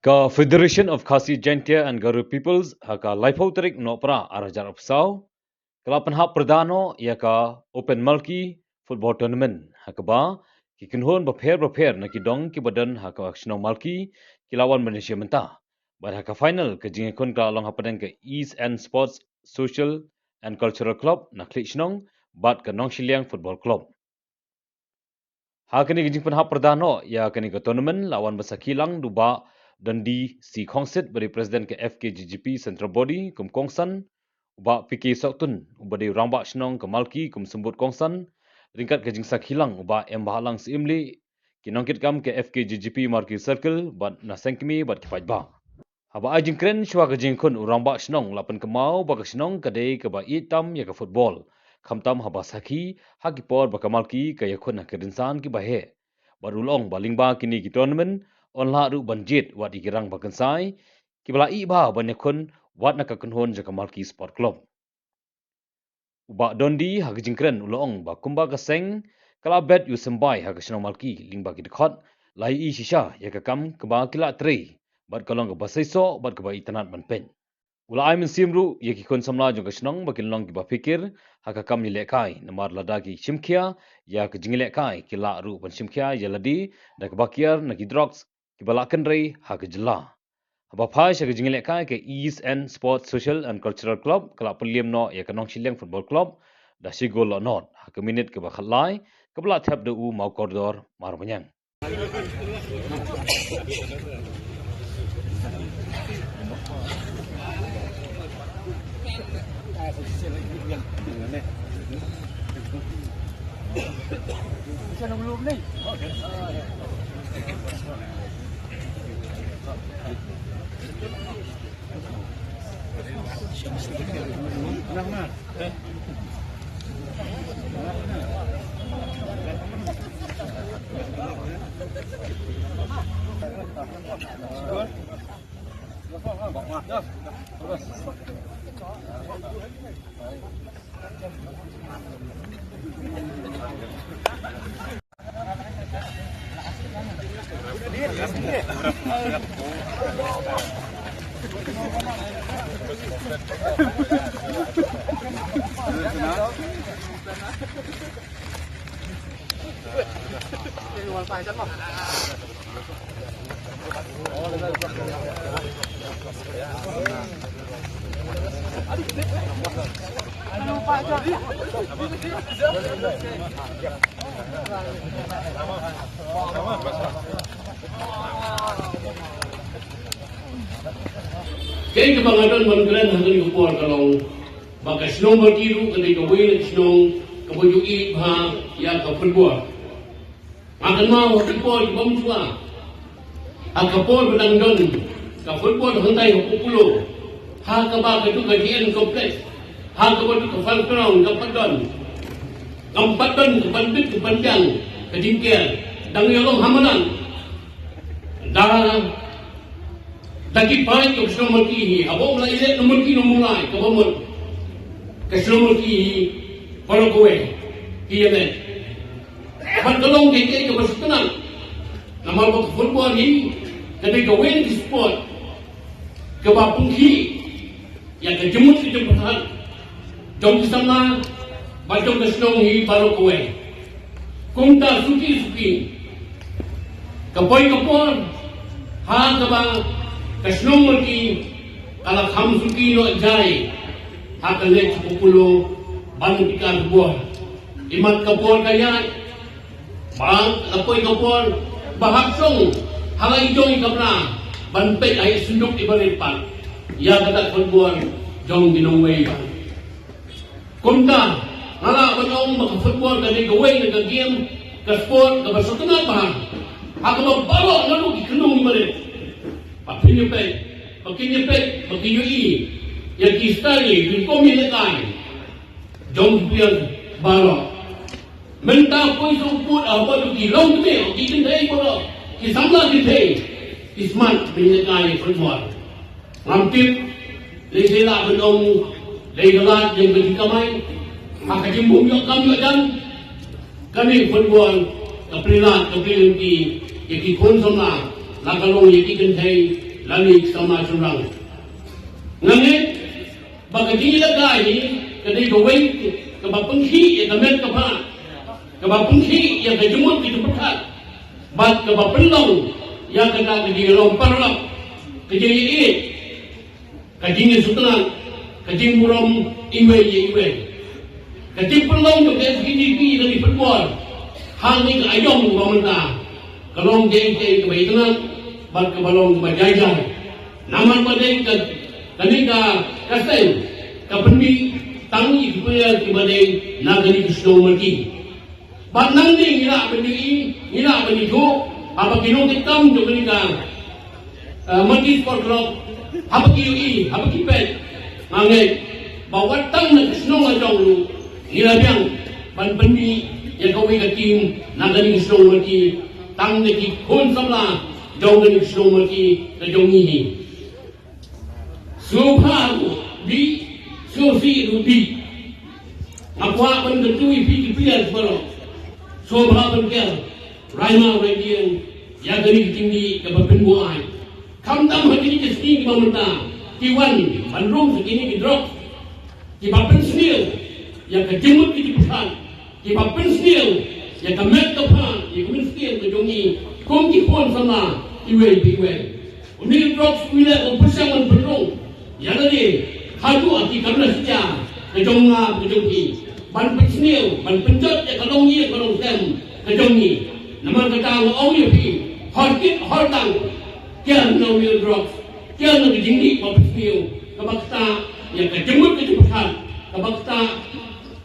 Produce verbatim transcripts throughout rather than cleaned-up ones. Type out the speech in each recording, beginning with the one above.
Ka Federation of Khasi Jaintia and Garo Peoples ha ka laiphew tarik Nohprah ar hajar arphew saw ka la pynhap pyrda noh ïa ka Open Malki Football Tournament ha kaba ki kynhun bapher bapher na ki dong kiba don ha ka shnong Malki ki la wan ban ïashim bynta. Bad ha ka final ka jingïakhun ka la long hapdeng ka East End Sports Social and Cultural Club na Khliehshnong bad ka Nongshiliang Football Club. Ha kane ka jingpynhap pyrda noh ïa kane ka tournament la wan ban sakhi lang da u Bah Dondi C Khongsit uba dei president ka F K J G P Central Body kum kongsan, u Bah P K Sohtun uba dei u rangbah shnong ka Malki kum symbud kongsan, ryngkat ka jingsakhi lang u Bah M Bhalang Syiemlieh, ki nongkitkam ka F K J G P Malki Circle bad na seng kmie bad ki paidbah. Haba ai jingkren shuwa ka jingïakhun, u rangbah shnong u la pynkynmaw ba ka shnong ka dei kaba ïeit tam ïa ka football, khamtam haba sakhi ha ki por ba ka Malki ka ïakhun ha ki rynsan kiba heh. Bad u la ong ba lyngba kine ki tournament yn lah ruh ban jied wat ïa ki rangbah kynsai kiba la ïeh bha ban ïakhun wat na ka kynhun jong ka Malki Sport Club. U Bah Dondi ha ka jingkren u la ong ba kumba ka seng ka la bet ïa u symbai ha ka shnong Malki lyngba ki dkhot, la ïohi shisha ïa ka kam kaba ki la trei bad ka long kaba seisoh bad kaba itynnad ban peit. U la ai mynsiem ruh ïa ki khun samla jong ka shnong ba kin long kiba phikir ha ka kam ïalehkai, namar lada ki shimkhia ïa ka jingïalehkai ki lah ruh ban shimkhia ïa lade da kaba kiar na ki drugs kiba la kynrei ha ka jylla. Haba phai sha ka jingïalehkai, ka East End Sports Social and Cultural Club ka la pynliem noh ïa ka Nongshiliang Football Club da shi gol la nod ha ka minit kaba khatlai, kaba la thep da u Mawkordor Marbaniang. Kaei kaba nga don ban kren ha kane ka por ka long ba ka shnong Malki ruh ka dei kawei na ki shnong kaba ju ïeit bha ïa ka football. Nga kynmaw ha ki por ki bym shuwa, ha ka por ba dang don ka football hangtai ha Popolo, ha kaba ka tu ka D N complex, ha kaba tu ka fun ground ka pat don, ka pat don ka ban bit ka ban biang ka jingker, dang ïalong ha madan. Da Da ki paid ka shnong Malki hi, haba u la ïaleh na Malki na Mawlai, kaba mut ka shnong Malki hi baroh kawei ki ïaleh. Bad ka long kaei kaei kaba sngewtynnat, namar ba ka football hi ka dei kawei na ki sport kaba pynkhih ïa ka jingmut ka jingpyrkhat jong ki samla bad jong ka shnong hi baroh kawei. Kumta suki suki, ka poi ka por ha kaba ka shnong Malki ka la kham suki noh jai ha ka leit sha Popolo ban pyntikna football. Imat ka por ka ïaid, ba la poi ka por ba hap shong ha la i jong i kamra ban peit ha i synduk iba rit pat ïa kata ka football jong ki nongwei. Kumta nga lah ban ong ba ka football ka dei kawei na ka game, ka sport kaba sngewtynnat bha ha kaba baroh naduh ki khynnah ki barit ba phin ïa peit, ba kin ïa peit, ba kin ïohi ïa ki style, ki kum ïalehkai jong ki player baroh. Mynta poi sha u pud, haba ki longkmie, ki kynthei baroh, ki samla kynthei ki smat ban ïalehkai football. Ngam tip lei sa lah ban ong dei ka lad jong ka jingkamai ha ka jingbym ïoh kam ïoh jam. Kane football ka plie lad ka plie lynti ïa ki khun samla, la ka long ïa ki kynthei Lane ki samla shynrang. Nga ngeit ba ka jingïalehkai hi ka dei kawei kaba pynkhih ïa ka met ka phad, kaba pynkhih ïa ka jingmut ka jingpyrkhat, bad kaba pynlong ïa kata ka jinglong paralok, ka jingïeit, ka jingïasuk, ka jingburom iwei ïa iwei. Ka jingpynlong jong ka S K D P ïa kane ka football ha kane ka aïom kaba mynta ka long kaei kaei kaba itynnad bad kaba long kaba jai jai. Namar ba dei ka, kane ka, ka seng ka pynmih tang ïa ki player kiba dei na kane ka shnong Marki. Bad nangne ngi lah ban ïohi, ngi lah ban ïathuh, haba ki nongtrei kam jong kane ka, eh, Marki Sport Club, haba ki ïohi, haba ki peit, nga ngeit ba wat tang na ka shnong la jong ruh ngi la biang ban pynmih ïa kawei ka team na kane ka shnong Marki, tang na ki khun samla jong kane ka shnong Marki ka jong ngi hi. Sngewbha ruh dih, sngewsih ruh dih. Nga kwah ban kyntu ïa phi ki players baroh, sngewbha ban ker rai mawrai dieng ïa kane ka jingdih kaba pynbuaid. Khamtam ha kine ki sngi kiba mynta ki wan ban rung sha kine ki drug kiba pynsniew ïa ka jingmut ka jingpyrkhat, kiba pynsniew ïa ka met ka phad, ïa ka mynsiem ka jong ngi kum ki khun samla iwei pa iwei. Une u drug u leh ban pyrshang ban pynrung ïa lade haduh ha ki kamra stia ka jong nga ka jong phi, ban pynsniew, ban pynjot ïa ka longïing ka longsem ka jong ngi. Namar kata nga ong ïa phi, hor kit hor tang, kiar na une u drug, kiar na ka jingdih ba pynsniew kaba ktah ïa ka jingmut ka jingpyrkhat, kaba ktah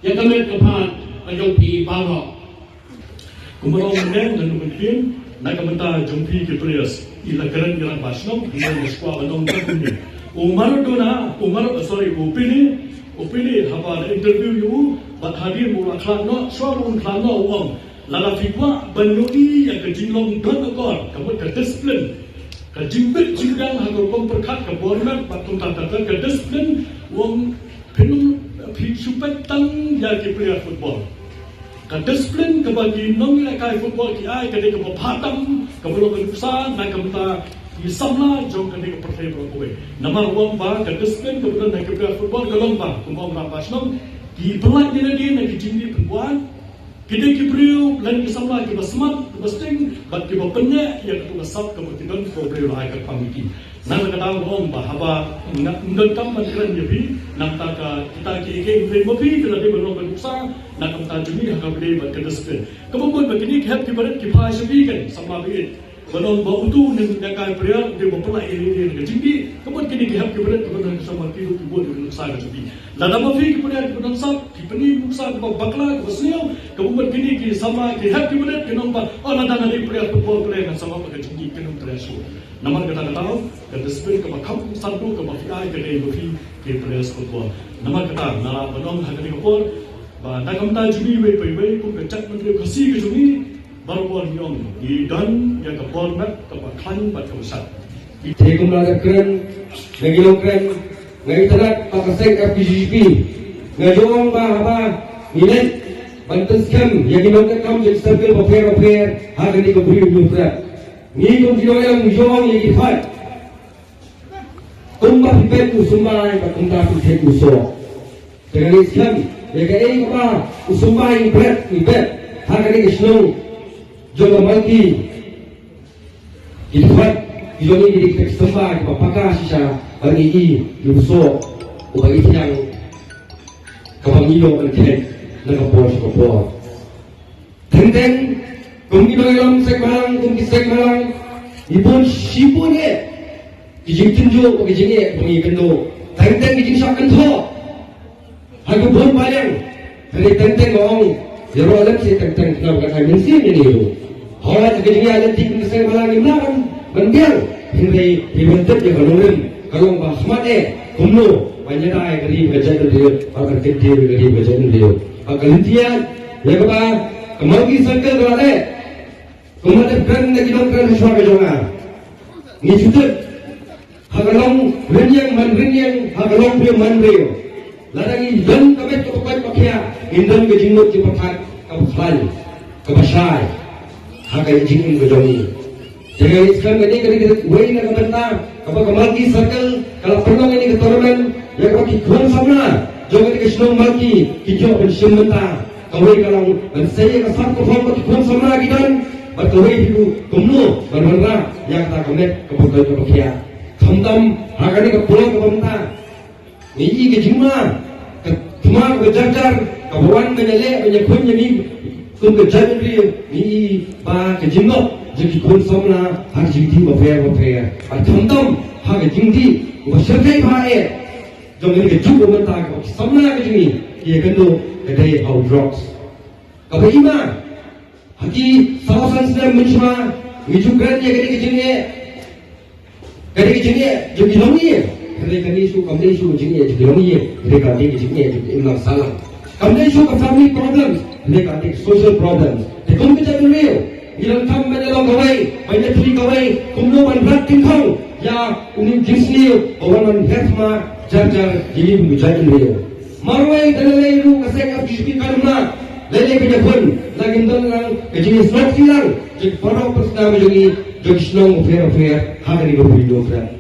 ïa ka met ka phad ka jong phi baroh. Kumba ong mynne, ngan ym pynkhih na ka bynta jong phi ki players, i la kren ïa la ba shnong, i la ïa skwah ban ong ka kumne. U Maradona, u Mar-, sorry, u Pele, u Pele haba la interview ïa u bad hadien u la khlad noh, shuwa u khlad noh u ong, lada phi kwah ban ïohi ïa ka jinglong don akor, ka mut ka discipline, ka jingbit jingbiang ha ka rukom pyrkhat, ka bor met bad kumta ter ter, ka discipline, u ong phin, phi shu peit tang ïa ki player football. Ka discipline kaba ki nongïalehkai football ki ai ka dei kaba bha tam, kaba long ka nuksa na ka bynta ki samla jong kane ka pyrthei baroh kawei. Namar u ong ba ka discipline kaba don ha ki player football ka long ba, kumba ong Rangbah Shnong, ki pyllait ïa lade na ki jingdih pynbuaid. Ki dei ki briew lane ki samla kiba smat, kiba sting bad kiba pynïaid ïa katu ka sap kaba ki don, ko briew la ai kyrpang ïa ki. Na kata ka daw nga ong ba haba nga, ym donkam ban kren ïa phi na ka bynta kita kiei kiei, hynrei ma phi ki la dei ban long ka nuksa na ka bynta jong ngi ha kaba ïadei bad ka discipline. Kaba mut ba kine ki hep ki barit ki phai sha phi, kan, samla baieit, ban ong ba utu u nongïalehkai player u dei ba pyllait ïa lade na ka jingdih. Ka mut kine ki hep ki barit kiba don ha ka shnong Marki ruh ki bun ki nuksa ka jong phi. Lada ma phi ki player kiba don sap ki pyni nuksa kaba bakla kaba sniew, kaba mut kine ki samla ki hep ki barit kin ong ba, oh, lada nga dei player football, player, ngan sngewbha ka jingdih, kin ym trei shuh. Namar kata ka daw ka discipline kaba kham santu kaba phi ai ka dei ma phi ki players football. Namar kata nga lah ban ong ha kane ka por ba na ka bynta jong ngi iwei pa iwei kum ka jaitbynriew Khasi ka jong ngi, baroh ngi ong, ngi don ïa ka bor met kaba khlaiñ bad kaba shad. Te kumba la dep kren na ki nongkren, nga itynnad ba ka seng F K J G P, nga ju ong ba haba ngi leit ban pynskhem ïa ki nongtrei kam jong ki circle bapher bapher ha kane ka Bri u Hynñiewtrep, ngi kum ki nongïalam ngi ju ong ïa ki, peit kumba phi peit u symbai bad kumta phi peit u soh. Te ngi skhem ïa kaei kaba u symbai u peit, u peit ha kane ka shnong jong ka Malki. Ki dkhot ki jong ngi ki dei kita ki symbai kiba paka shisha ba ngi i ïa u soh uba ithiang kaba ngi ïoh ban khet na ka por sha ka por. Teng teng kum ki nongïalam seng bhalang, kum ki seng bhalang, ngi bun shibun eh ki jingtynjuh bad ki jingeh ba ngi kynduh. Teng teng ki jingshah kynthoh ha ka bun ba liang. Hynrei teng teng nga ong, ïaroh lem seh teng teng, khnang ba ka ai mynsiem ïa ngi ruh. Hooid, ha ka jingïaid lynti kum ka seng bhalang ngim lah ban, ban biang, hynrei ngi ban tip ïa ka nongrim ka long ba khmat eh kumno ban ïada ïa ka ri bad ka jaitbynriew, bad ban kyntiew ïa ka ri bad ka jaitbynriew. Bad ka lynti ïa kaba ka Malki Circle ka la leh, kumba la dep kren da ki nongkren shuwa ka jong nga, ngi ju tip, ha ka long rynïeng man rynïeng, ha ka long briew man briew, lada ngi don ka met kaba koit ba khiah, ngin don ka jingmut jingpyrkhat kaba khlaiñ kaba shai ha ka jingim ka jong ngi. Te nga ngeit skhem kane ka dei kawei na ka bynta kaba ka Malki Circle ka la pynlong ïa kane ka tournament ïa kaba ki khun samla jong kane ka shnong Malki kin ïoh ban shim bynta. Kawei ka long ban sei ïa ka sap ka phong ba ki khun samla ki don bad kawei hi ruh kumno ban wanrah ïa kata ka met kaba doit kaba khiah. Khamtam ha kane ka por kaba mynta ngi i ka jingma ka thma kaba jar jar kaba wan ban ïaleh ban ïakhun ïa ngi kum ka jaitbynriew. Ngi i ba ka jinglong jong ki khun samla ha ka jingdih bapher bapher bad khamtam ha ka jingdih ba shyrkhei bha eh jong ngi ka juk ba mynta kaba ki samla ka jong ngi ki ïakynduh ka dei ha u drugs. Kaba i ma ha ki saw san snem mynshuwa ngi ju kren ïa kane ka jingeh. Ka dei ka jingeh jong ki longïing. Hynrei kane shu kam dei shu ka jingeh jong ki longïing. Hynrei ka dei ka jingeh jong ki imlang sahlang. Kam dei shu ka family problems. Hynrei ka dei ka social problems. Te kum ka jaitbynriew ngi donkam ban ïalong kawei ban ïatylli kawei kumno ban rat tyngkhong ïa une u jingsniew ba wan ban her thma jar jar ïa ngi kum ka jaitbynriew. Marwei da lei ruh ka seng F G P ka dum na lei lei ka jakhun la ngin don lang ka jingïasyllok lang jong baroh pyrshah jong ngi jong ki shnong bapher bapher ha kane ka pyrthei.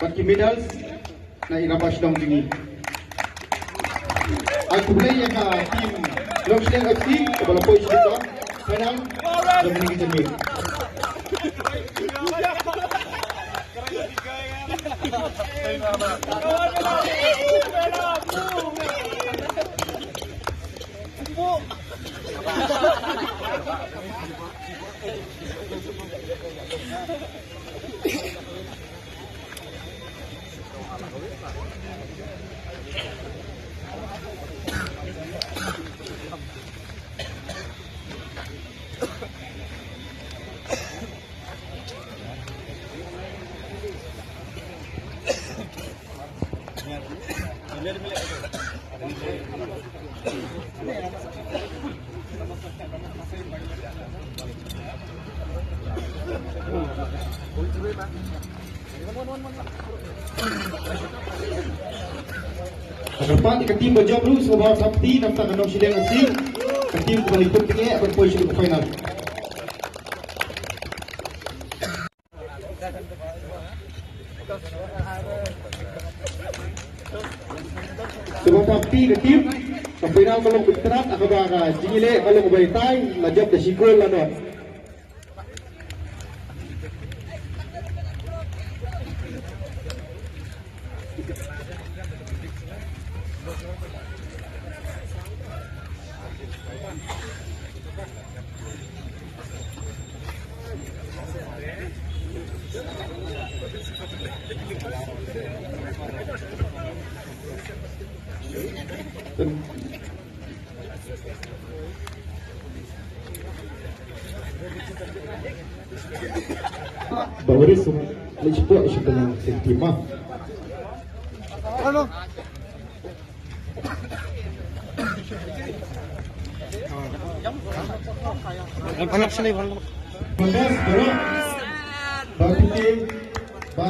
Bad ki medals na i Rangbah Shnong jong ngi. Ai khublei ïa ka team Longshleng F C kaba la poi sha final jong ngi ka jingmut. Ka kyrpad ïa ka team ba jop ruh sngewbha thap kti namar ka nongshiliang ka sngi. Ka team kaba la ïakut bniah ban poi sha ka final. Sngewbha thap kti ka team. Ka final ka long bit trat, ha kaba ka jingïaleh ka long ba ïatai, la jop da shi kol la noh. Ba waris leit sport sha tengah safety ma. Hello. Hello, sini, hello. Members, bro. Ba piti, ba,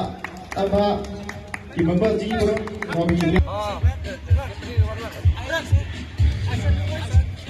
aba, ki members ji, bro. Kami.